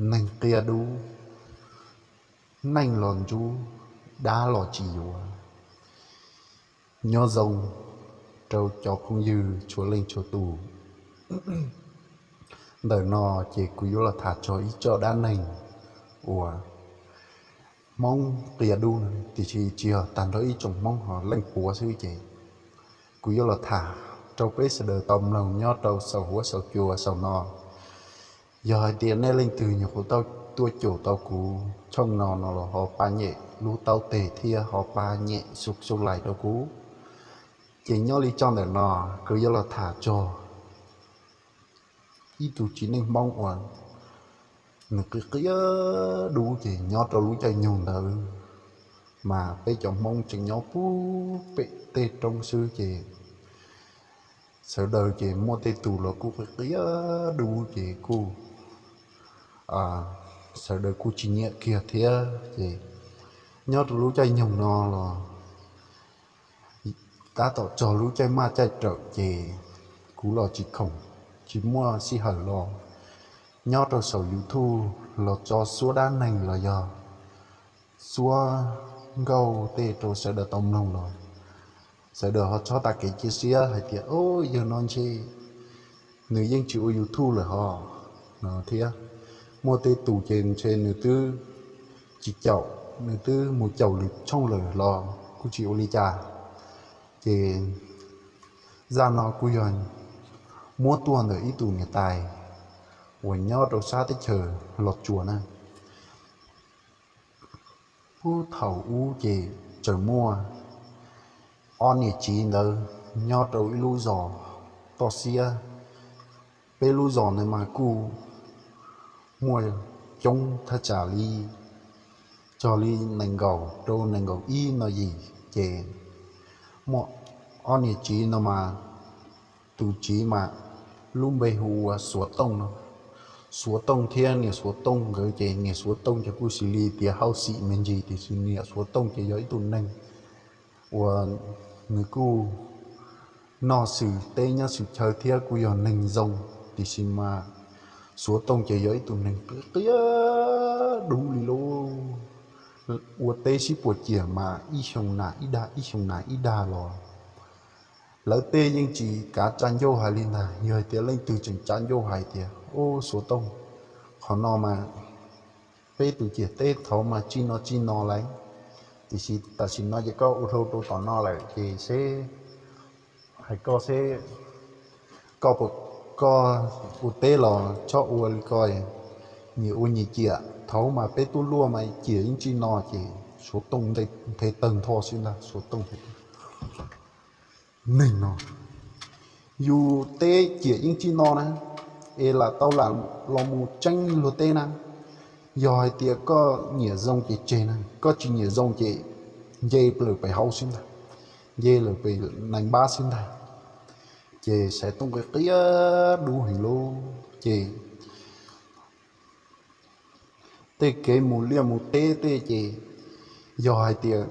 Neeg qia dub, neeg los ntsub, dab los tsis yuav. Nyob zoo rau cov phooj ywg txhua leej txhua tus. Ntawm no ces kuv yuav los tham txog ib txoj dab neeg uas Hmoob qia dub, tiam sis tsis yog tag nrho ib tsoom Hmoob, ho leej puav xwb ces kuv yuav los tham rau peb sawv daws tau mloog nyob rau saum huab saum cua saum no. Yog hais tias nej leej twg nyuam qhuav tau tuaj caum tau kuv tshooj no no los ho pab nyem lub taub teg thiab ho pab nyem sub sub lais rau kuv. Ces nyob li txoj ntawm no, kuv yuav los tham txog ib tug txiv neej Hmoob uas nws qia qia dub, ces nyob rau lub caij nyoog ntawd mas peb cov Hmoob tseem nyob puag pem tej roob xwb, ces sawv daws ces muaj tej tus los kuj qia qia dub ces kuj sawv daws kuj tsis nyiam kiag thiab. Ces nyob rau lub caij nyoog no los tab tom txog lub caij maj caij rawm ces kuv los tsis khoom, tsis muaj sij hawm los nyob rau saum YouTube los tso suab dab neeg los yog suab nkauj tej rau sawv daws tau mloog los sawv daws ho txhob tas kev cia siab hais tias, o, yawg no ntshe nws yeej tsis ua YouTube lawm ho, no thiab. Muaj tej tus ces ntshe nws twb tsis caum, nws twb mus caum lwm tshooj lawm los kuj tsis ua li cas. Ces zaj no kuj yog muab tuaj ntawm ib tug niam tais uas nyob rau sab teb chaws Los Tsuas na. Puag thaum ub ces tseem muaj ob niam txiv ntawd nyob rau ib lub zos toj siab. Peb lub zos ntawd mas kuj muaj coob thaj tsam li, txog li nees nkaum rau nees nkaum ib no yim. Ces muaj ob niam txiv no mas tus txiv mas lub npe hu ua Xuav Tooj no. Xuav Tooj thiab niam Xuav Tooj nkawd ces niam Xuav Tooj ces kuj xws li tias hauj xim me ntsis, tiam sis niam Xuav Tooj ces yog ib tug neeg uas nws kuj noj xwm teb nyob xwm chaw thiab kuj yog neeg zoo, tiam sis mas Xuav Tooj ces yog ib tug neeg qia dub li lub, ua teb sib puas ciam mas ib xyoo nas ib dag, ib xyoo nas ib dag los lawv tej yeej tsis kav tsa ncauj hais li ntag. Yog hais tias leej twg tseem tsa ncauj hais tias, o, Xuav Tooj, qhov no mas peb tus ciam teb thaud mas txij no txij no lawm, tiam sis tam sim no ces koj ua dhau rau tom no lawm ces seb hais koj seb koj puas, koj ua teb los txhob ua li ko, nyias ua nyias ciam. Thaud mas peb tuaj luaj mas ciam yeej txij no. Ces Xuav Tooj nthe tawg ntho xwb ntag, Xuav Tooj neeg no, yus teb ciam yeej txij no na, es lam tau lam los mus tseeb luag teb na. Yog hais tias koj nyiam zoo ces tseg na, koj tsis nyiam zoo ces nce lawm pem hauv xwb ntag, nce lawm pem nees npab xwb ntag. Ces Xuav Tooj qia qia dub heev lauj. Ces tej kev mus liaj mus teb tej ces yog hais tias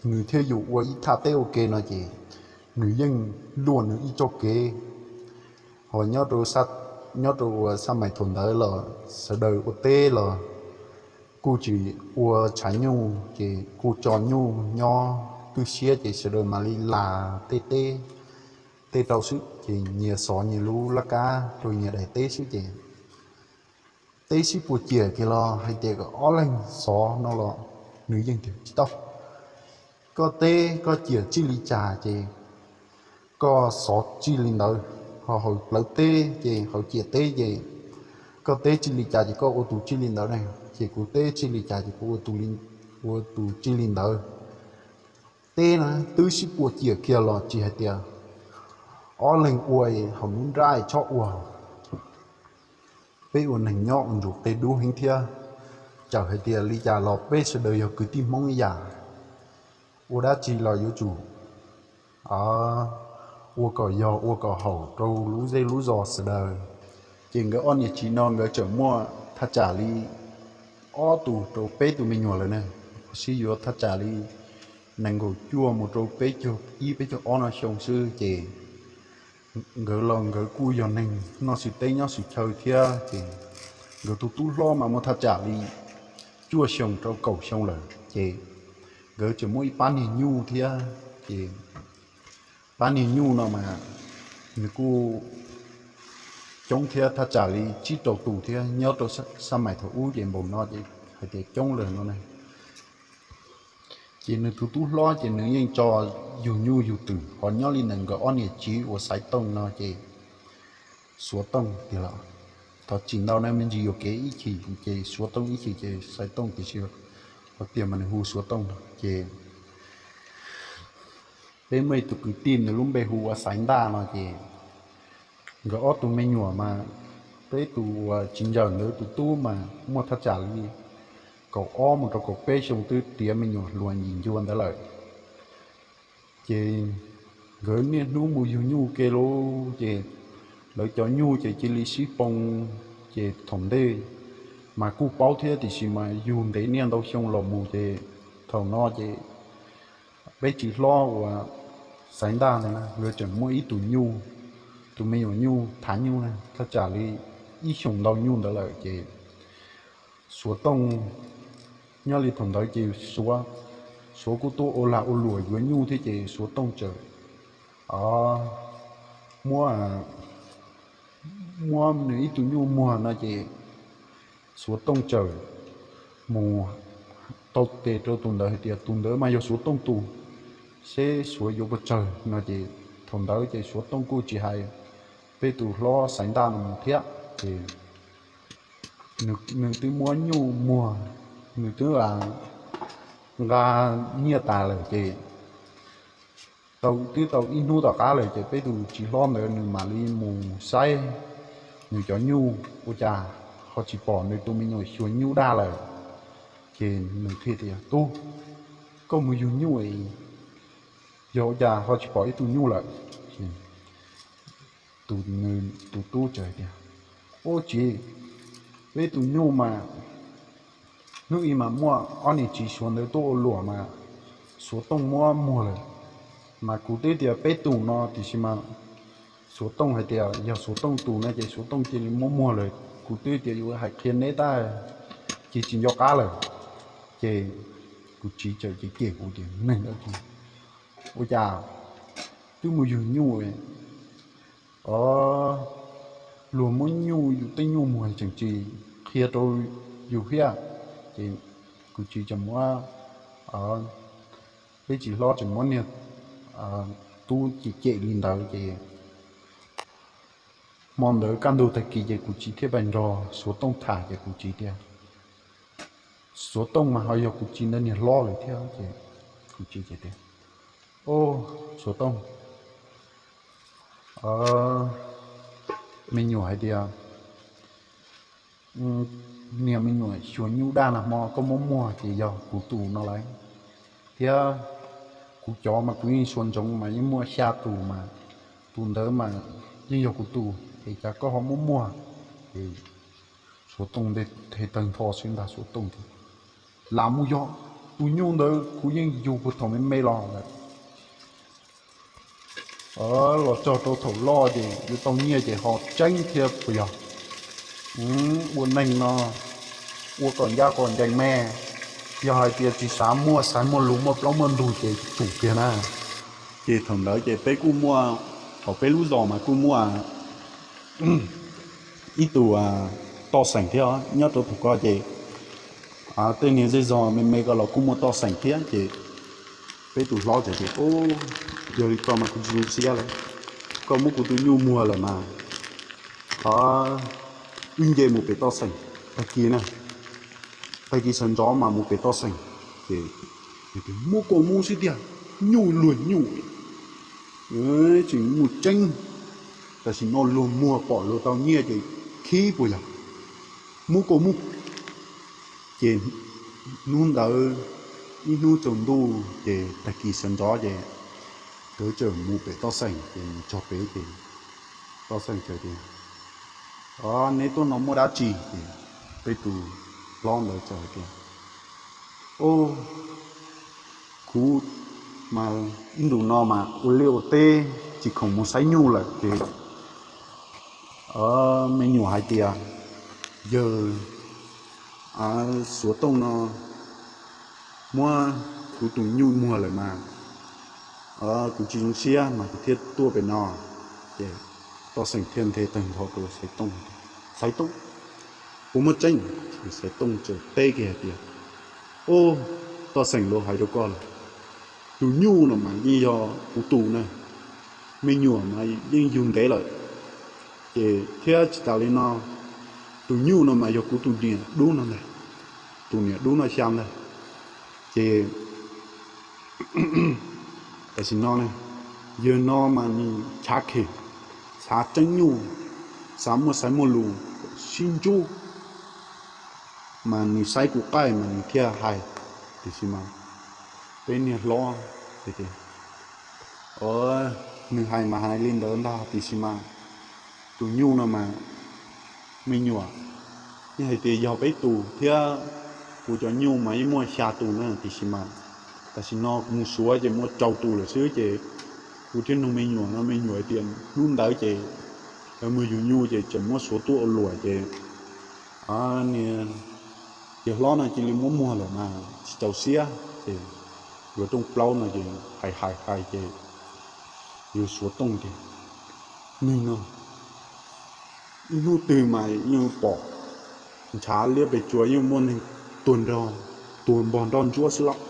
nws thiab yus ua ib thaj teb ua ke no ces nws yeej luaj nws ib txoj kev. Ho nyob rau, nyob rau uas xab mais thaum ntawd los sawv daws ua teb los kuj tsis ua tshav nyuj, ces kuj tso nyuj nyob twj siab ces sawv daws mam li las tej teb tej rau xwb, ces nyias xov nyias lub laj kab rau nyias daim teb xwb. Ces teb sib puas ciam kiag los hais tias kom ob leeg xov no los nws yeej tias tsis tau. Koj teb koj ciam txij li cas ces koj xov txij li ntawd, ho hauv plawv teb ces hauv ciam teb ces koj teb txij li cas ces koj ua tus txij li ntawd ne, ces kuv teb txij li cas ces kuv ua tus txij li ntawd. Teb na twb sib puas ciam kiag los tsis hais tias ob leeg ua hauv nruab nrab txhob ua. Peb ua neeg nyob ua ntsuas qia dub heev thiab, txawm hais tias li cas los peb sawv daws yog kwv tij Hmoob ib yam, ua dab tsi los yuav tsum ua kom yog ua kom haum rau lub zej lub zos sawv daws. Ces nkawd ob niam txiv no nkawd txawm muaj thaj tsam li ob tug rau peb tug me nyuam lawm na, sib yuav thaj tsam li nees nkaum cuaj mus rau peb caug ib peb caug ob no xyoo xwb. Ces nkawd los nkawd kuj yog neeg noj xwm teb nyob xwm chaw thiab, ces Nkawd tus tub hlob mas muaj thaj tsam li cuaj xyoo rau kaum xyoo lawm ces nkawd tseem muaj ib pab niag nyuj thiab ces pab niag nyuj no mas nws kuj coob thiab, thaj tsam li tsib rau tus thiab. Nyob rau xab maim thaum ub ces npaum no ces hais tias coob lawm no ne. Ces nws tus tub hlob ces nws yeej tso yug nyuj yug twm, ho nyob li ntawm nkawd ob niam txiv uas Xaiv Tooj no ces Suav Tooj tiag los, thaum tsis ntau na me ntsis yuam kev ib chim ces Suav Tooj ib chim ces Xaiv Tooj tiam sis hos tias mas nws hu Suav Tooj no ces peb muaj ib tug kwv tij nws lub npe hu ua Xaiv Ntaj no ces nkawd ob tug me nyuam mas peb tus uas tsis ncaws ntawd tus tub mas muaj thaj tsam li kaum ob mus rau kaum peb xyoo twb tiav me nyuam hluas yim ncua ntawd lawm. Ces nkawd niaj hnub mus yug nyuj ke lauj ces lawv cov nyuj ces cia li sib poo. Ces thaum ntej mas kuj paub thiab tiam sis mas yug ntev niaj ntau xyoo los mus ces thaum no ces peb txiv hlob uas Xaiv Ntaj ntawd na nkawd tseem muaj ib tug nyuj, tus me nyuam nyuj thav nyuj na thaj tsam li ib xyoos ntau nyuj ntawd lawm ces Suav Tooj, nyob li thaum ntawd ces Suav, Suav kuj tuaj ua lag ua luam yuav nyuj thiab ces Suav Tooj txawm muab, muab nws ib tug nyuj muag no ces Suav Tooj txawm mus tau tes rau tus ntawd hais tias tus ntawd mas yog Suav Tooj tus, seb Suav yuav puas tsawg no ces thaum ntawd ces Suav Tooj kuj tsis hais peb tus hlob Xaiv Ntaj no mus thiab ces nws twb muab nyuj muag, nws twb nqa nyiaj tas lawm ces tau twb tau ib hnub tom qab lawm ces peb tus txiv hlob ntawd nws mam li mus saib nws cov nyuj ua cas ho tsis pom nws tus me nyuam xyuas nyuj daj lawm. Ces nws thiaj tias, Tub, koj mus yug nyuj, yog ua cas ho tsis pom ib tug nyuj lawm? Tus, tus tub txawm hais tias, Ub txiv, peb tus nyuj mas hnub ib mas muaj ob niam txiv Suav ntawd tuaj ua luam mas Suav Tooj muab muag lawm. Mas kuv twb tias peb tus no tiam sis mas Suav Tooj hais tias yog Suav Tooj tus no ces Suav Tooj cia li muab muag lawm. Kuv twb tias yuav hais qhia neb tab sis tsis nco qab lawm. Ces kuv txiv txawm cem cem kuv tias, Neeg ntawd ua cas twb mus yug nyuj, o, luag muab nyuj yus tej nyuj muag tseem tsis qhia rau yus thiab. Ces kuv txiv txawm muab, peb txiv hlob tseem muab niag tub cem cem li ntawd ces hmo ntawd kaj ntug tag kis ces kuv txiv thiaj pais nrog Suav Tooj tham ces kuv txiv tias, Suav Tooj mas ho yog kuv txiv ntawd niag hlob lawm thiab ces kuv txiv tias, O, Suav Tooj, me nyuam hais tias niag me nyuam xyuas nyuj daj nag hmo koj muab muag ces yog kuv tus no lauj, thiab kuv cov mas kuv yeej xyuas ntsoov mas yeej muaj xya tus mas tus ntawd mas yeej yog kuv tus es cas koj ho muab muag? Es Suav Tooj nthe tawg ntho xwb ntag. Suav Tooj tias, Lam mus yog, tus nyuj ntawd kuv yeej yug puag thaum me me los lawm, los txog rau thaum loj ces yuav tau nyiaj ces ho tseeb thiab puas yog? Ua neeg no ua kom ncaj kom ncees me, yog hais tias tsis xav muaj, xav muaj lus muaj plaub muaj ntug ces tsum kiag na. Ces thaum ntawd ces peb kuj muaj, thaum peb lub zos mas kuj muaj ib tug toj xeem thiab nyob rau thaum ko ces tej niag zej zog me me ko los kuj muaj toj xeem thiab ces peb tus hlob txawm tias, Yog li ko mas kuv tsis zoo siab lawm, koj muab kuv tus nyuj muag lawm mas wb nce mus pem toj xeem, tag kis na, tag kis sawv ntxov mas mus pem toj xeem. Ces muab koj mus xwb tiag, nyuj luag nyuj, tseem mus tseeb, tam sim no luag muag pom luag tau nyiaj ces khib puas yog? Muab koj mus. Ces hnub ntawd ib hnub tsaus ntuj ces tag kis sawv ntxov ces nkawd txawm mus pem toj xeem ces mus txog pem ces toj xeem txawm tias, Neb tuaj no muaj dab tsi? Ces peb tus hlob ntawd txawm hais tias, O, kuv mas ib ntus no mas ua liaj ua teb tsis khoom mus saib nyuj lawm ces me nyuam hais tias Yawg Xuav Tooj no muab kuv tus nyuj muag lawm mas kuv tsis zoo siab mas kuv thiaj tuaj pem no. Ces Toj Xeem thiaj nthe tawg nkaus rau Xaiv Tooj, Xaiv Tooj, puas muaj tseeb? Xaiv Tooj txawm teb kiag hais tias, Ub, Toj Xeem, luag hais rau koj lawm, tus nyuj no mas yeej yog kuv tus na, me nyuam mas yeej yug ntev lawm. Ces thiab tsis tas li no, tus nyuj no mas yog kuv tus niam dub no ntag, tus niam dub no xya ntag. Ces tam sim no ne, yawg no mas nws chav khem, xav tseeb nyuj, xav muaj xaiv muaj lus, sib ntsub, mas nws saib kuv qaij mas nws thiaj hais. Tiam sis mas peb niag hlob, nws hais mas hais li ntawd ntag, tiam sis mas tus nyuj no mas me nyuam, yeej hais tias yog peb tus thiab, kuv cov nyuj mas yeej muaj xya tus na, tiam sis mas tam sim no kuv mus suav ces muaj rau tus lawm xwb, ces kuv thiaj nug me nyuam no, me nyuam hais tias hnub ntawd ces lawv mus yug nyuj ces tseem muab Suav tuaj ua luam ces niag yawg hlob no cia li muab muag lawm mas tsis txaus siab ces yuav rooj plaub no ces hais hais hais ces yawg Suav Tooj tias, Neeg no ib hnub twg mas yeej pom ntshav liab pes tsuas yeej muaj neeg tuag nrog, tuag npog nroj ntsuab xwb los.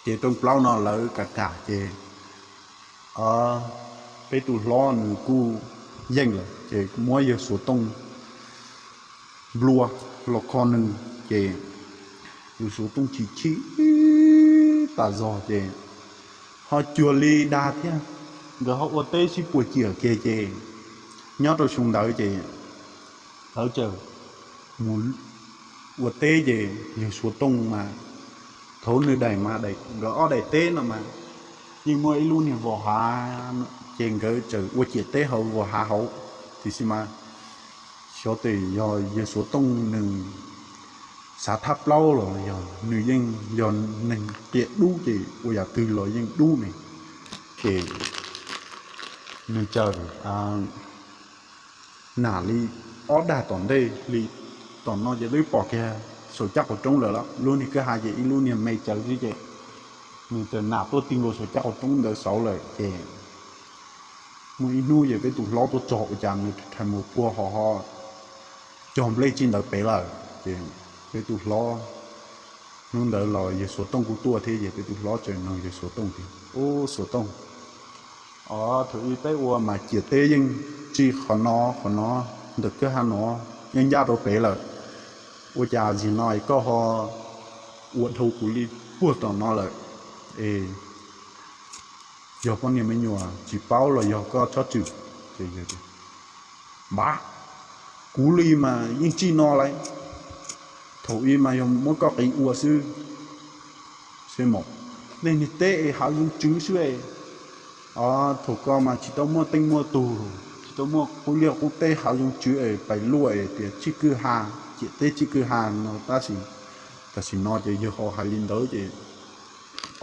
Ces rooj plaub no lawv kam kam ces peb tus hlob nws kuj yeej lawm ces muab yawg Suav Tooj nplua los kho nws ces yawg Suav Tooj chim chim tas zog ces ho cuag li dag thiab, nkawd ho ua teb sib puas ciam kiag ces nyob rau xyoo ntawd ces lawv txawm mus ua teb ces yawg Suav Tooj mas thaum nws daim mas daim, nkawd ob daim teb no mas yeej muaj ib lub niag vos hav ces nkawd txawm ua ciam teb hauv vos hav hauv. Tiam sis mas xyov tes yog yawg Suav Tooj nws xav thab plaub los yog nws yeej yog neeg qias dub ces ua yam twg los yeej dub ne, ces nws txawm nam li ob dag tom ntej li, tom no ces twb pom kiag saum caj qaum roob lawm los lub niag kwj ha ces ib lub niag me tsawv xwb ces nws txawm nam tuaj ti nkaus saum caj qaum roob ntawd saud lawm ces muaj ib hnub ces peb tus hlob tuaj txog ua cas nws rhais mus pua ho ho cog nplej txij ntawd pem lawm ces peb tus hlob, hnub ntawd los yawg Suav Tooj kuj tuaj thiab ces peb tus hlob txawm nug yawg Suav Tooj tias, Ub Suav Tooj, o, thaum ub peb ua mas ciam teb yeej txij qhov no qhov no ntawm kwj ha no yeej ncaj rau pem lawm, ua cas zaum no es koj ho ua dhau kuv li puag tom no lawm? Es yog poj niam me nyuam tsis paub los yog koj txhob txwm. Npav, kuv li mas yeej txij no lawm, thaum ub mas yog muab koj qiv ua xwb. Xeb mos, nej niag teb es hav zoov tswv xwb es, thaum ko mas tsis tau muaj teej muaj tug, tsis tau muaj qub liaj qub teb, hav zoov tswv es pais luaj es tias txij kwj ha, ciam teb txij kwj ha no tab sis tam sim no ces yawg ho hais li ntawd ces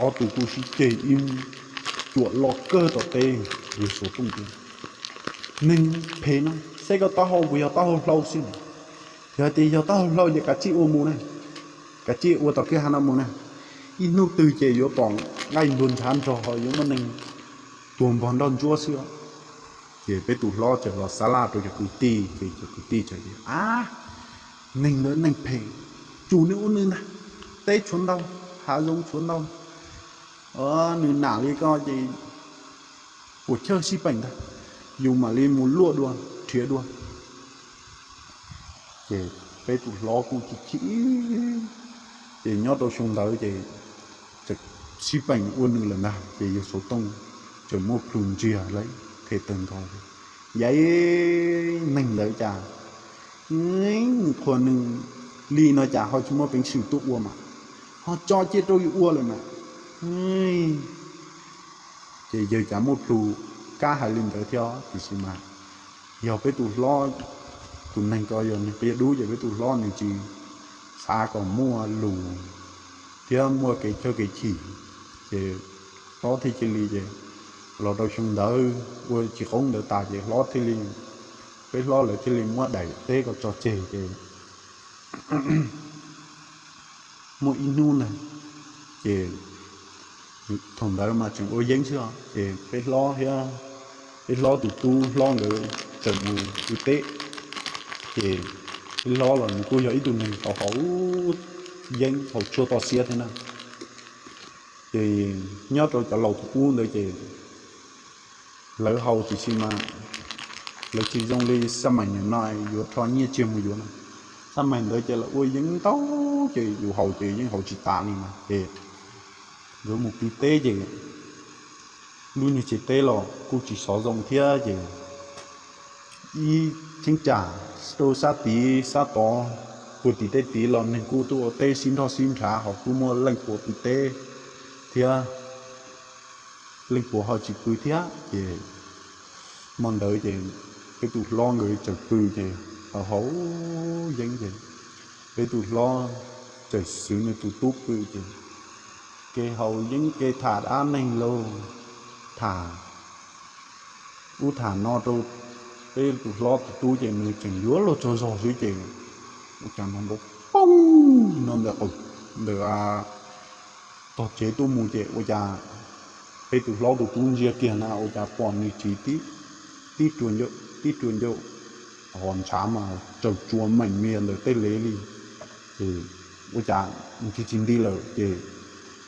ob tug kuj sib ceg ib cuam loj kawg tom teb. Yawg Suav Tooj tias, neeg phem no, saib koj taub hau puas yog taub hau hlau xwb na? Yog tias yog taub hau hlau ces kav tsij ua mus na, kav tsij ua tom kwj ha no mus na. Ib hnub twg ces yuav pom nqaij ntuag ntshav nrog ho yuav muaj neeg tuag npog nroj ntsuab xwb. Ces peb tus hlob txawm los xav laj rau cov kwv tij ces cov kwv tij txawm tias, a, neeg ntawd neeg phem, tsum nws ua nws ntag, teb tshuav ntau, hav zoov tshuav ntau, nws nam li ko ces puas chawj sib peem ntag, yus mam li mus luaj dua, nrhiav dua. Ces peb tus hlob kuj chim chim, ces nyob rau xyoo ntawd ces sib peem ua nws lawm ntag ces yawg Suav Tooj txawm muaj plhus ntsiag lawm them tawg nkaus, yaiv, neeg ntawd cas mus qhuas nws li no cas ho tsis muaj peev xwm tuaj ua mas, ho tso cia rau yus ua lawm mas. Ces yawg cas muaj plhus kab hais li ntawd thiab tiam sis mas yog peb tus hlob, tus neeg ko yog neeg qias dub ces peb tus hlob nws tsis xav kom muaj lus thiab muaj kev chawj kev chim, ces hlob thiaj cia li ces los rau xyoo ntawd ua tsis qoob ntawd tas ces hlob thiaj li peb hlob lawv thiaj li muab daim teb ko tso tseg ces muaj ib hnub ntag, ces thaum ntawd mas tseem ua yeeb xwb os, ces peb hlob thiab, peb hlob tus tub hlob nkawd tseem mus pw teb, ces peb hlob los nws kuj yog ib tug neeg tau haus yeeb haus tshuaj toj siab thiab na. Ces nyob rau cov laus tus ub ntawd ces lawv haus tiam sis mas lawv tsis zoo li xab maim nim no yuav rho nyiaj tsiaj mus yuav na. Xab maim ntawd ces lawv ua yeeb ntau ces yus haus ces yeej haus tsis tas li na. Ces nkawd mus pw teb ces lub niag tsev teb los kuj tsis xov zoo thiab ces ib cheeb tsam rau sab tid sab tod puag tim tej tid los neeg kuj tuaj ua teb sib nrog sib nrhav ho kuj muaj leej puas pw teb thiab, leej puas ho tsis pw thiab. Ces hmo ntawd ces peb tus hlob nkawd tseem pw ces haus haus yeeb ces peb tus hlob tseem xwv nws tus tub pw ces ke haus yeeb ke tham dab neeg lauj, tham ub tham no rau peb tus hlob tus tub ces nws tseem yuav luag tsaug zog xwb ces ua cas no nrov poob no ntawm, ntawm tog tsev tuaj mus ces ua cas peb tus hlob tus tub ntsia kiag na ua cas pom nws txiv tib rua ncauj, ho ntshav mas tsaws tsuas meem mias ntawm tej lev li. Ces ua cas nws tsis tsis nti lawm ces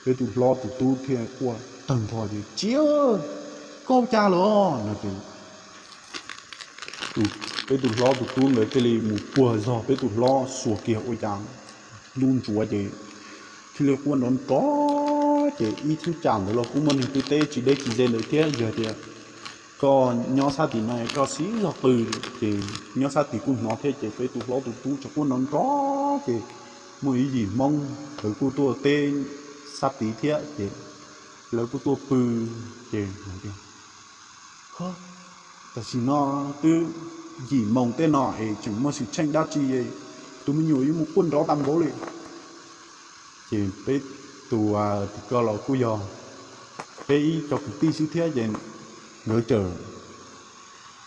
peb tus hlob tus tub thiaj quaj tawg nrho ces, Txiv, koj ua cas lawm? No ces peb tus hlob tus tub ntawd thiaj li mus puag zog peb tus hlob xuas kiag ua cas ntuj ntsuav ces thiaj li quaj nrov nrov. Ces ib cheeb tsam ntawd los kuj muaj neeg pw teb tsis deb tsis ze ntawd thiab, yog tias koj nyob sab tim no koj siv zog qw ces nyob sab tid kuj hnov thiab. Ces peb tus hlob tus tub tseem quaj nrov nrov ces muaj ib yim Hmoob lawv kuj tuaj teb sab tid thiab ces lawv kuj tuaj pw ces, Tam sim no twb yim moos tej no es tseem muaj xwm txheej dab tsi, tus me nyuam yuav mus quaj nrov tag npaum li. Ces peb tus tim ko los kuj yog peb ib co kwv tij xwb thiab ces nkawd txawm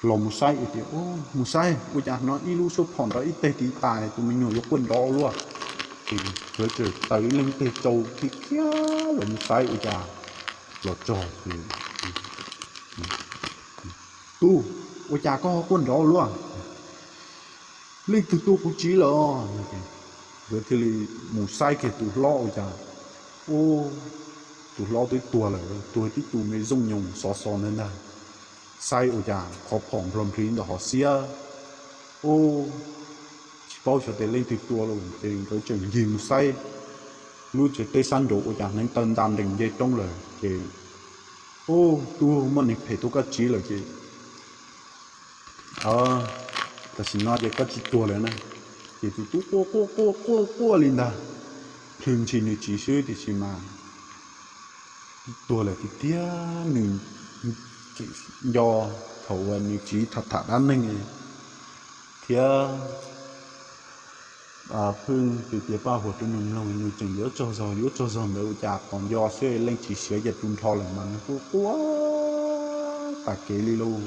los mus saib tias, Mus saib ua cas no ib lub suab phom nrov ib teg tiv tas, tus me nyuam yuav quaj nrov luaj. Ces nkawd txawm taws ib leeg teg tsau khiav khiav los mus saib ua cas los txog ces, Tub, ua cas koj quaj nrov luaj? Leej twg tua kuv txiv lawm? Nkawd thiaj li mus saib kiag tus hlob ua cas, ub, tus hlob twb tuag lawm, tuag tib tug me zooj nyoos xov xos ntawd ntag. Saib ua cas qhov phom nplog nplhis ntawm hauv siab, ub, tsis paub xyov tias leej twg tua lawm. Ces nkawd tseem ncig mus saib lub tsev teb sab nraud ua cas hneev taw nta nrees nce roob lawm ces, Ub, tub, muaj neeg phem tua koj txiv lawm ces tam sim no ces koj tsis tuag lawm na. Ces tus tub quaj quaj quaj quaj li ntag, plhws ntshis nws txiv xwb tiam sis mas tuag lawm tiag tiag. Nws nco thaum uas nws txiv tham tham dab neeg thiab pheej piav piav paj huam rau nws mloog, nws tseem yuav tsaug zog yuav tsaug zog ntawd ua cas tos nco xwb leej txiv siav ces tu nrho lawm mas nws quaj quaj tas kev li lauj.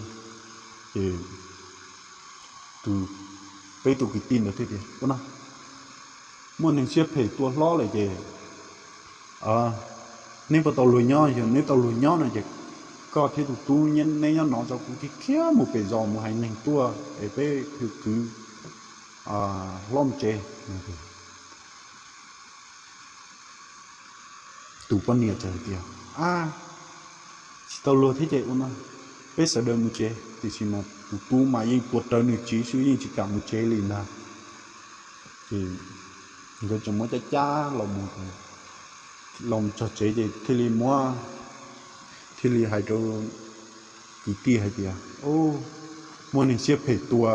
Ces tus, peb tus kwv tij ntawd thiaj tias, Ua no, muaj neeg siab phem tua hlob lawm ces neb puas tau luag nyob? Yog neb tau luag nyob no ces koj thiab tus tub neb nyob no tso, kuv thiaj khiav mus pem zos mus hais neeg tuaj es peb kwv hlob mus tsev. Tus poj niam txawm hais tias, A, tsis tau luag thiab ces ua no, peb sawv daws mus tsev. Tiam sis mas tus tub mas yeej tuav rawv nws txiv xwb yeej tsis kam mus tsev li ntag. Ces nkawd tseem muab cab cab los mus, los mus txog tsev ces thiaj li muab, thiaj li hais rau kwv tij hais tias, Muaj neeg siab phem tua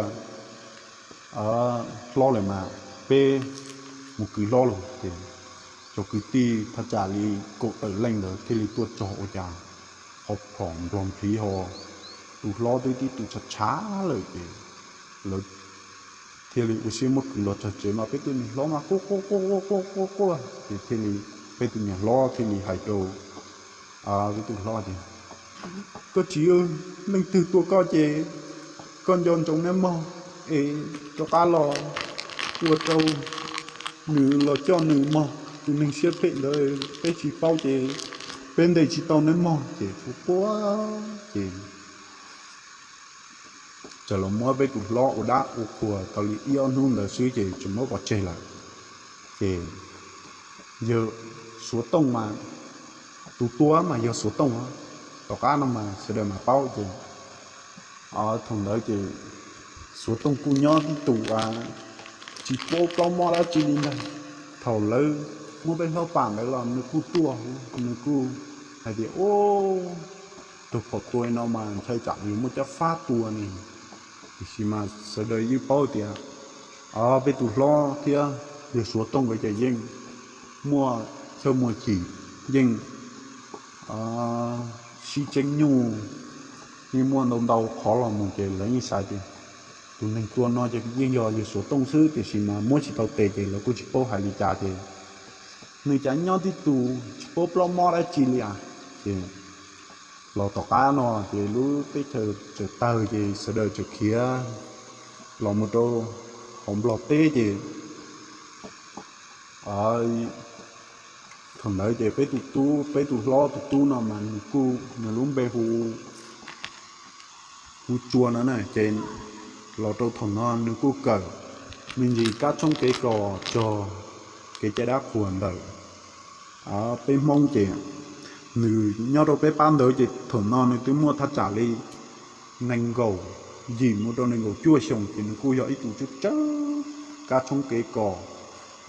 hlob lawm mas peb mus kwv hlob lauj. Ces cov kwv tij thaj tsam li kaum tawm leej ntawd thiaj li tuaj txog ua cas qhov phom nplog nplhis ho, tus hlob twb tib tug tshav tshav lawm ces lawv thiaj li ua siab muab kwv los txog tsev mas peb tus niam hlob mas quaj quaj quaj quaj quaj quaj quaj ces thiaj li, peb tus niam hlob thiaj li hais rau peb tus hlob tias, Koj txiv, leej twg tua koj ces koj nco ntsoov neb mog, es rov qab los ua rau nws los coj nws mog. Tus neeg siab phem ntawd peb tsis paub ces peb ntes tsis tau neb mog. Ces quaj quaj ces txawm los muab peb tus hlob ua dab ua qhuas tau li ib ob hnub ntawd xwb ces tseem muab pov tseg lawm. Ces yawg Suav Tooj mas, tus tua mas yog Suav Tooj, tom qab no mas sawv daws mas paub ces thaum ntawd ces Suav Tooj kuj nyob tib tus tsis paub plaub mob dab tsi li ntag. Thaum lawv muab peb hlob pam ntawd los nws kuj tuaj, nws kuj hais tias, Ub, tus phom tua no mas ntshai tsam yuav muaj cov fab tua ne. Tiam sis mas sawv daws yeej paub tias peb tus hlob thiab yawg Suav Tooj nkawd ces yeej muaj chaw muaj chim, yeej sib tseeb nyuj, yeej muaj ntau ntau qhov los mus ces lawv yeej xav tias tus neeg tua no ces yeej yog yawg Suav Tooj xwb, tiam sis mas muab tsis tau tes ces lawv kuj tsis paub hais li cas ces nws cas nyob tib tus tsis paub plaub mob dab tsi li as. Ces los tom qab no ces lub teb chaws tawg ces sawv daws tseem khiav los mus rau hauv Nplog teb ces thaum ntawd ces peb tus tub, peb tus hlob tus tub no mas nws kuj, nws lub npe hu hu Tsua no na. Ces los rau thaum no nws kuj kawm me ntsis kab tshoob kev kos txog kev cai dab qhuas ntawm peb Hmoob ces nws nyob rau peb pab ntawd ces thaum no nws twb muaj thaj tsam li nees nkaum yim mus rau nees nkaum cuaj xyoo ces nws kuj yog ib tug tsawb tsawb kab tshoob kev kos,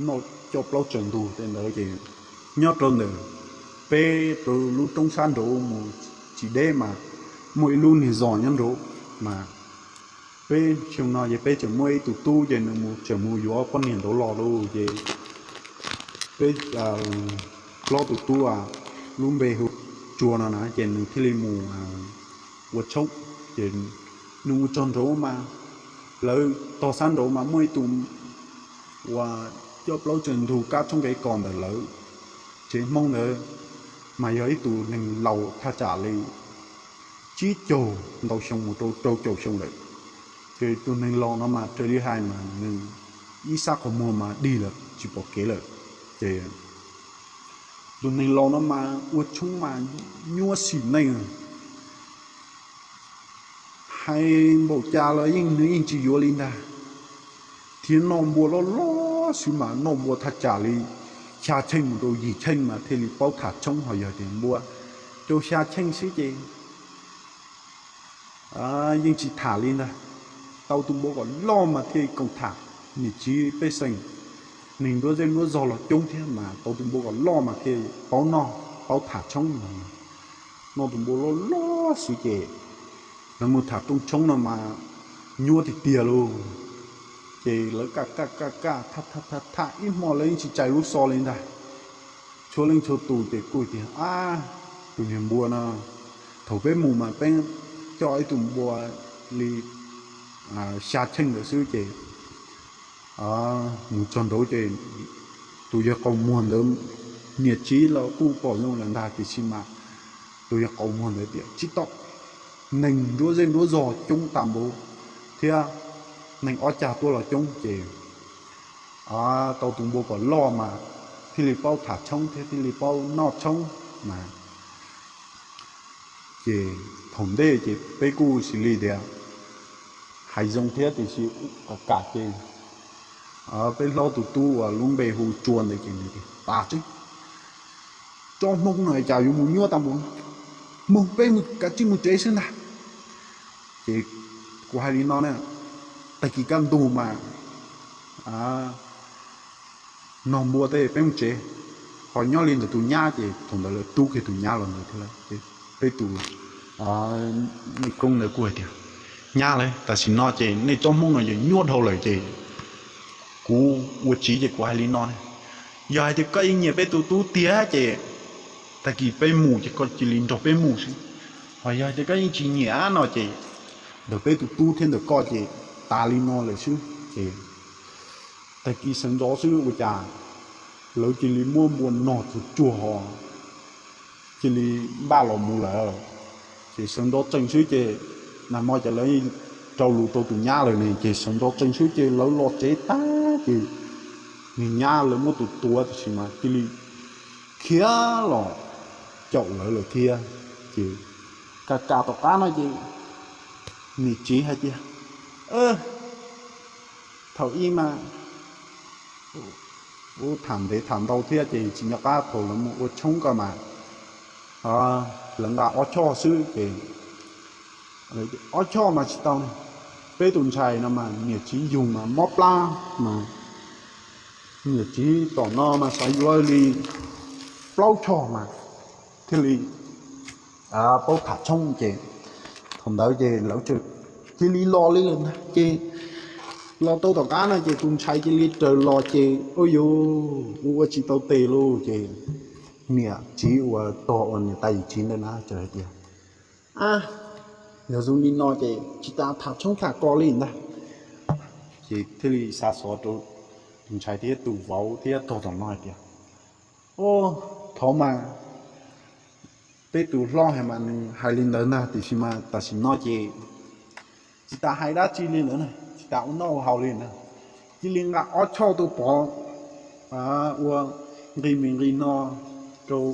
noj coj plaub tsaws ntug tej ntawd ces nyob rau ntawm peb rau lub roob sab nraud mus tsis deb mas muaj ib lub niag zos nyob nraud mas peb xyoo no ces peb tseem muaj ib tug tub ces nws mus tseem mus yuav poj niam nraud los lauj ces peb hlob tus tub lub npe hu Tsua no na ces nws thiaj li mus ua tshoob ces nws mus txog nraud mas lawv tog sab nraud mas muaj ib tug uas coj plaub tsaws ntug kab tshoob kev kos ntawm lawv tsev Hmoob ntawd mas yog ib tug neeg laus thaj tsam li tsib caug ntau xyoo mus rau rau caum xyoo lawm. Ces tus neeg laus no mas raws li hais mas nws ib sab qhov muag mas dig lawm tsis pom kev lawm. Ces tus neeg laus no mas ua tshoob mas nyuaj sim neej, hais npaum cas los yeej nws yeej tsis yuav li ntag. Thiab noj npua loj loj xwb mas noj npua thaj tsam li xya cheej mus rau yim cheej mas thiaj li paub tham tshoob, ho yog tias npua rau xya cheej xwb ces yeej tsis tham li ntag. Tau tus npua kom loj mas thiaj koom tham, niam txiv pej xeem, neeg nruab zej nruab zog los coob thiab mas tau tus npua kom loj mas thiaj paub noj paub tham tshoob no. Noj tus npua loj loj xwb ces lawv mus tham rooj tshoob no mas nyuaj tiag tiag lauj. Ces lawv kaj kaj kaj kaj tham tham tham ib hmo lawv yeej tsis txais lub xov li ntag. Txhua leej txhua tus ces kuj tias, Ab, tus niag npua no, thaum peb mus mas peb coj ib tug npua li xya cheej ntawd xwb ces mus txog nraud ces tus yawg qaus muag ntawd niam txiv los kuj pom zoo lawm ntag, tiam sis mas tus yawg qaus muag ntawd tias tsis tau, neeg nruab zej nruab zog coob tas npaum thiab neeg ob cag tuaj los coob ces tau tus npua kom loj mas thiaj li paub tham tshoob thiab thiaj li paub noj tshoob mas. Ces thaum ntej ces peb kuj xws li tias hais zoo thiab tiam sis kam kam ces peb hlob tus tub uas lub npe hu Tsua ntawd ces nws tias tas tseeb, tsob Hmoob no cas yuav mus nyuaj tag npaum no, mus peb kav tsij mus tsev xwb ntag. Ces kuv hais li no na, tag kis kaj ntug mas nog npua tej peb mus tsev, ho nyob li ntawm tus nyab ces thaum ntawd lawv rub kiag tus nyab los ntawd thiab lawm ces peb tus nej koob ntawd kuj hais tias, Nyab lauj, tam sim no ces nej tsob Hmoob no ces nyuaj dhau lawm ces kuv ua tsiv ces kuv hais li no ne, yog hais tias koj yeej nyiam peb tus tub tiag ces tag kis peb mus ces koj cia li nrog peb mus xwb, ho yog hais tias koj yeej tsis nyiam no ces ntawm peb tus tub thiab ntawm koj ces tas li no lawm xwb ces tag kis sawv ntxov xwb ua cas lawv cia li muab npua nog tsuag tsuag ho cia li npaj los mus lawm. Ces sawv ntxov tsees xwb ces nag hmo ces lawv rau lus rau tus nyab lawm ne, ces sawv ntxov tsees xwb ces lawv los tsev tag ces niag nyab lawv muab tus tuav tiam sis mas cia li khiav los caum lawv lawm thiab. Ces kaj kaj tom qab no ces niam txiv hais tias, thaum ub mas ub tham ntev tham ntau thiab ces tsis nco qab, thaum lawv mus ua tshoob ko mas lawv nqa ob choj xwb ces ob choj mas tsis tau ne. Peb tus ntxhais no mas niam txiv yug mas mob plab mas niam txiv tom no mas xav yuav li plaub choj mas thiaj li paub tham tshoob ces thaum ntawd ces lawv cia li los li lawm ntag. Ces los tau tom qab no ces tus ntxhais cia li raws los ces ua yuav ua ua tsis tau tes lauj ces niam txiv uas tog uas niam tais yawm txiv ntawd na txawm hais tias, a, yog zoo li no ces tsis tas tham tshoob tham kos li ntag. Ces thiaj li xa xov rau tus ntxhais thiab tus vauv thiab tog tom no hais tias, o, thov mas peb tus hlob hais mas nws hais li ntawd ntag tiam sis mas tam sim no ces tsis tas hais dab tsi li lawm na, tsis tas ua noj ua haus li na. Cia li nqa ob choj tuaj pov ua nqi mis nqi no rau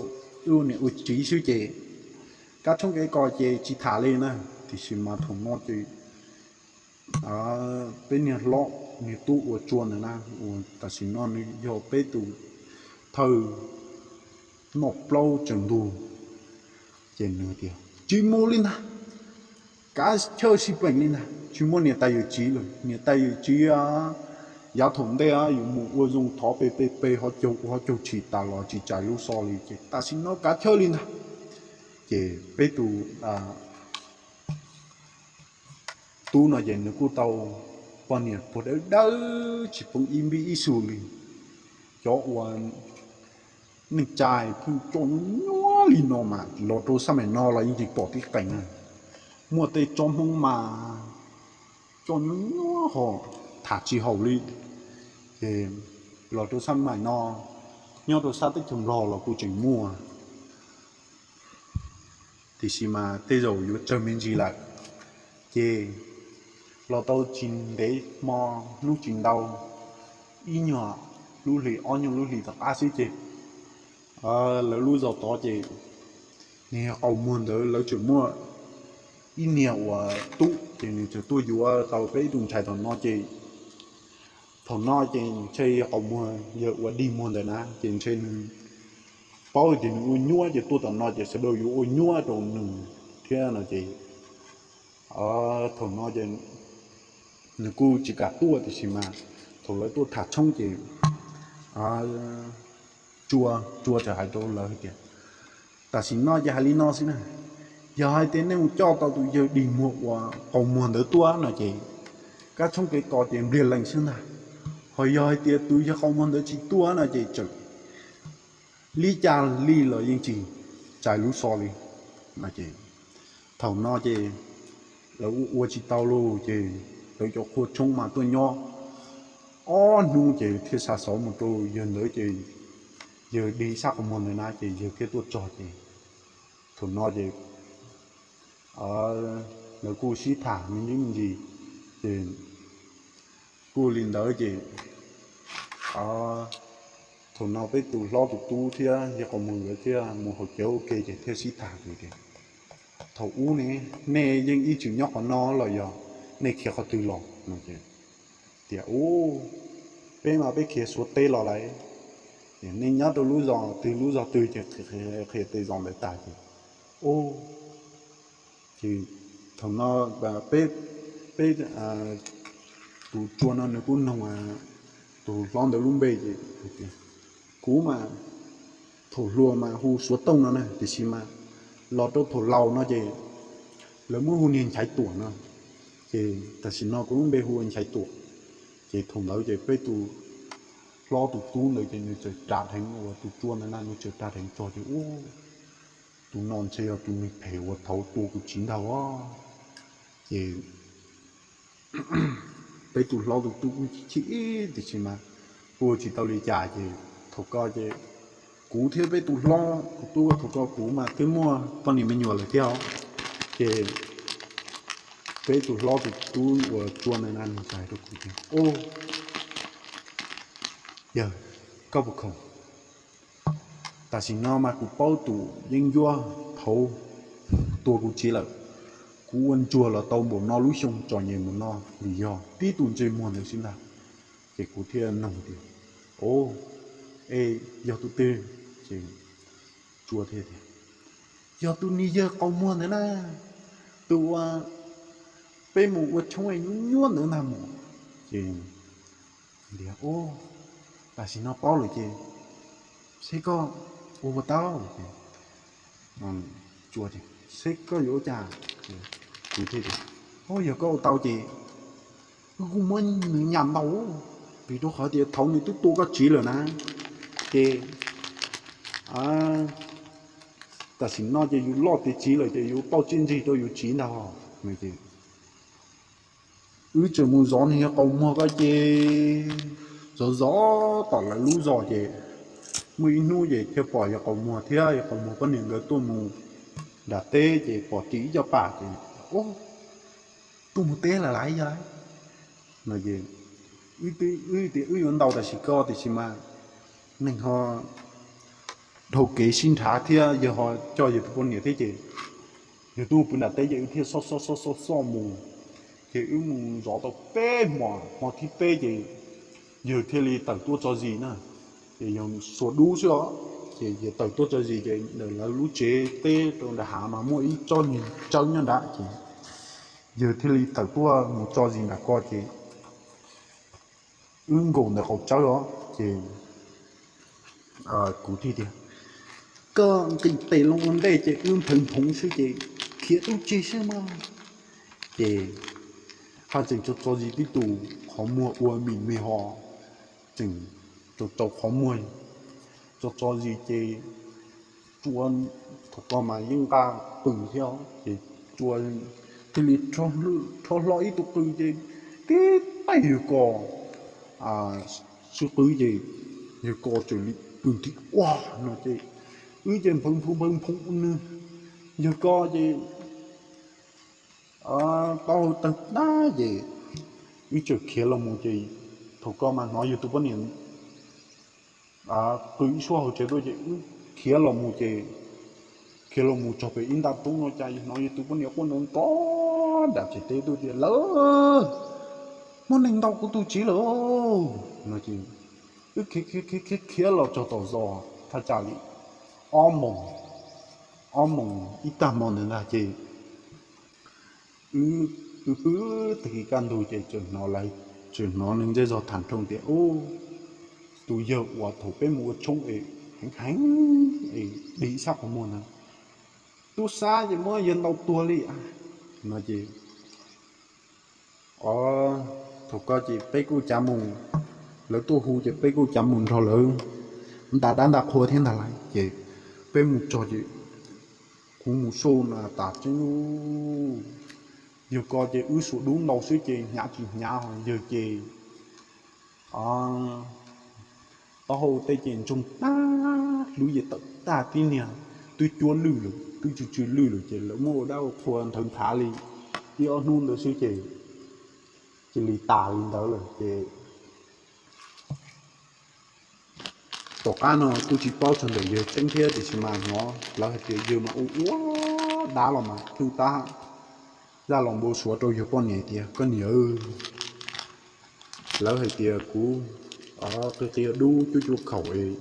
wb ua niam ua txiv xwb ces kab tshoob kev kos ces tsis tham li na. Tiam sis mas thaum no ces peb niag hlob niag tub ua tsua ntawd na, uas tam sim no nws yog peb tus thawj noj plaub tsaws ntug, ces nws tias tsis mus li ntag, kav chawj sib peem li ntag, tsis muaj niam tais yawm txiv lawm. Niam tais yawm txiv yav thaum ntej yuav mus ua zoo thov pe pe pe hov caug ua hov caug tshis tas los tsis tsais lub xov li ces tam sim no kav chawj li ntag. Ces peb tus tub no ces nws kuj tau poj niam puag dawb dawb tsis poob ib npib ib xu li. Cov uas neej tsa pheej coj nyuaj nyuaj li no mas los rau xab maim no los yeej tsis pom tib qees na. Muaj tej tsob Hmoob mas coj nyuaj nyuaj ho tham tsis haum li. Ces los rau xab maim no, nyob rau sab teb chaws Nplog los kuj tseem muaj, tiam sis mas tej zaum yuav tsawg me ntsis lawm. Ces los tau tsis ntev hmo, hnub tsis ntau, ib nyuag lub hlis ob nyuag lub hlis tom qab xwb ces lawv lub zos tod ces niag yawg qaus muag ntawd lawv tseem muaj ib niag uas tub ces nws txawm tuaj yuav tau peb ib tug ntxhais thaum no ces thaum no ces ntshe yawg qaus muag, yawg ua dig muag ntawd na ces ntshe nws paub tias nws ua nyuaj ces tuaj tom no ces sawv daws yuav ua nyuaj rau nws thiab no ces thaum no ces nws kuj tsis kam tuaj tiam sis mas thaum lawv tuaj tham tshoob ces tsua tsua txawm hais rau lawv hais tias tam sim no ces hais li no xwb na, yog hais tias nej mus coj tau tus yawg dig muag uas qaus muag ntawd tuaj no ces kab tshoob kev kos ces npliag lees xwb ntag. Ho yog hais tias tus yawg qaus muag ntawd tsis tuaj no ces tseem li cas li los yeej tsis tsais lub xov li no ces thaum no ces lawv ua ua tsis tau lauj ces lawv cov qhua tshoob mas tuaj nyob ob hnub ces thiaj xa xov mus rau yawg ntawd ces yawg dig sab qaus muag ntawd na ces yawg thiaj tuaj txog ces thaum no ces lawv kuj sib tham me ntsis me ntsis ces kuj li ntawd ces thaum no peb tus hlob tus tub thiab yawg qaus muag nkawd thiaj mus haus cawv ua ke ces thiaj sib tham tias thaum ub ne nej yeej ib txwm nyob qhov no los yog nej khiav qhov twg los no ces tias ub, peb mas peb khiav Suav teb los lawm. Nej nyob rau lub zos twg lub zos twg ces qhia tej zos ntawd tas ces ub, ces thaum no peb, peb tus tsua no nws kuj noog tus hlob ntawd lub npe ces kuv mas thaum hluas mas hu Suav Tooj no na tiam sis mas los rau thaum laus no ces lawv muab hu niag Nchaiv Tuam no ces tam sim no kuv lub npe hu ua Nchaiv Tuam. Ces thaum ntawd ces peb tus hlob tus tub ntawd ces nws txawm ras dheev uas tus tsua ntawd na nws txawm ras dheev txog ces ub, tus no ntshe yog tus neeg phem uas thaud tua kuv txiv ntag os. Ces peb tus hlob tus tub kuj chim chim tiam sis mas kuj tsis tau li cas ces thaum ko ces kuv thiab peb tus hlob tus tub thaum ko kuv mas twb muaj poj niam me nyuam lawm thiab os. Ces peb tus hlob tus tub uas Tsua ntawd na nws txawm hais rau kuv tias, Au, yawg, koj puas khoom? Tam sim no mas kuv paub tus yeeb ncuab thaud tua kuv txiv lawm. Kuv ua ntsuag los tau npaum no lub xyoo txom nyem npaum no vim yog tib tus ntsej muag ntawd xwb ntag. Ces kuv thiaj nug tias, Au, es yog tus twg? Ces Tsua thiaj tias, Yog tus niag yawg qaug muag ntawd na, tus uas peb mus ua tshoob nyuaj nyuaj ntawd ntag mog. Ces, Au, tam sim no paub lawm ces seb koj ua puas tau. Ces, Tsua tias, Seb koj yuav ua cas? Kuv thiaj tias, Au, yog koj ua tau ces wb kuj muab nws nyas ntau, vim rau qhov tias thaud nws twb tua koj txiv lawm na. Ces tam sim no ces yus loj tiav txiv lawm ces yuav pauj txiaj ntsig rau yus txiv ntag. Wb tseem mus zov niag yawg qaug muag ko ces zov zov tom lawv lub zos ces muaj ib hnub ces thiaj pom yawg qaug muag thiab yawg qaug muag poj niam nkawd tuaj mus nram teb ces pom ris ib co pam ces, Au, tuaj mus teb lawm lauj yog lauj. No ces wb tias wb yuav ntaus tam sim ko tiam sis mas neeg ho dhau kev sib nrhav thiab yawg ho coj yawg tus poj niam thiab ces yawg tuaj pw nram teb ces wb thiaj xoj xoj xoj xoj xoj mus. Ces wb mus zov tau peb hmos, hmo thib peb ces yawg thiaj li tawm tuaj tso zis na. Ces yawg xuas dub xwb os, ces yawg tawm tuaj tso zis ces ntawm lawv lub tsev teb rau nram hav mas muaj ib tsob niag tsawb nyob nrad ces yawg thiaj li tawm tuaj mus tso zis nram ko ces wb nkaum ntawm qaum tsawb os ces kuv thiaj tias, Koj nqis tes loo ua ntej ces wb nphawv nphoov xwb ces khiav tub tseg xwb mas. Ces haj tseem tso tso zis tib tus qhov muag ua mis me ho, tseem tso tso qhov muag, tso tso zis ces Tsua thaum ko mas yeej nqa qws thiab ces Tsua thiaj li rho hlo ib tug qws ces tib taij yawg ko xwb qwb ces yawg ko txawm li pw nti ua no ces wb ces nphawv nphoov nphawv nphoov nws, yawg ko ces taub hau tawg tag ces wb txawm khiav los mus ces thaum ko mas hnov yawg tus poj niam qw ib suab hauv tsev tuaj ces wb khiav los mus ces khiav los mus txog pem ib nta roob no cas hnov yawg tus poj niam quaj nrov nrov nram tsev teb tuaj tias, Lawv muaj neeg ntaus kuv tus txiv lawm no ces wb khiav khiav khiav los txog tom zos thaj tsam li ob moos, ob moos ib tag hmo ntawd ntag ces wb pw tag kis kaj ntug ces txawm hnov lawv, txawm hnov neeg zej zog tham nroo tias, Ub, tus yawg uas thaum peb mus ua tshoob es heev heev es dig sab qhov muag ntawd, tub sab ces muab yawg ntaus tuag li no ces o, thaum ko ces peb kuj cav mus, lawv tuaj hu ces peb kuj cav mus nrog lawv nta dab nta qhua thiab ntag lauj ces peb mus txog ces kuv mus xauj na tas tseeb, yawg ko ces wb xuas dub ntaus xwb ces hnyav tsis hnyav ho yawg ces taub hau tej ces ntsoog tag, hlwb ces tawm tag tib niag, twb cuab lwj lawm, twb tsw tsw lwj lawm ces lawv muab ua dab ua qhua nthawv nthav li ib ob hnub ntawd xwb ces cia li tas li ntawd lawm ces tom qab no kuj tsis paub txog ntawm yawg tseeb thiab tiam sis mas hnov lawv hais tias yawg mas ua ua dab los mas twb tab zaj los npau suav rau yawg poj niam tias, Koj niam, lawv hais tias kuv qia qia dub cuab cuab khaum es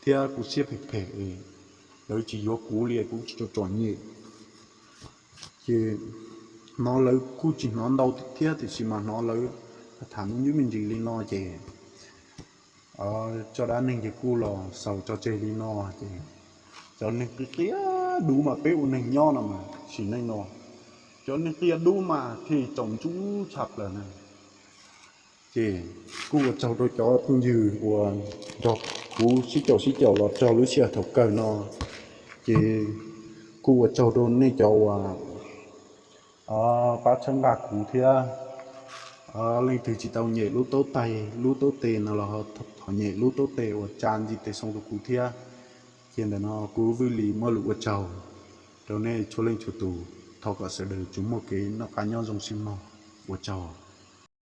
thiab kuv siab phem phem es lawv tsis yuav kuv li, kuv tsis tau txom nyem. Ces hnov lawv kuj tsis hnov ntau thiab tiam sis mas hnov lawv tham me ntsis me ntsis li no ces txoj dab neeg ces kuj los xaus tso tseg li no ces cov neeg qia qia dub mas peb ua neeg nyob no mas sim neej no cov neeg qia dub mas thiaj txaus ntxub tshaj plaws na. Ces kuj ua tsaug rau cov phooj ywg uas nrog kuv sib caum sib caum los txog lub sij hawm thaum kawg no. Ces kuj ua tsaug rau nej cov uas pab txhawb nqa kuv thiab. Leej twg tsis tau nyem lub taub tais lub taub tes no los thov nyem lub taub tes uas tsa ntiv tes xoo rau kuv thiab. Ces ntawm no kuv Vwj Lis muaj lus ua tsaug rau nej txhua leej txhua tus. Thov kom sawv daws tsuas muaj kev noj qab nyob zoo xwb mog. Ua tsaug.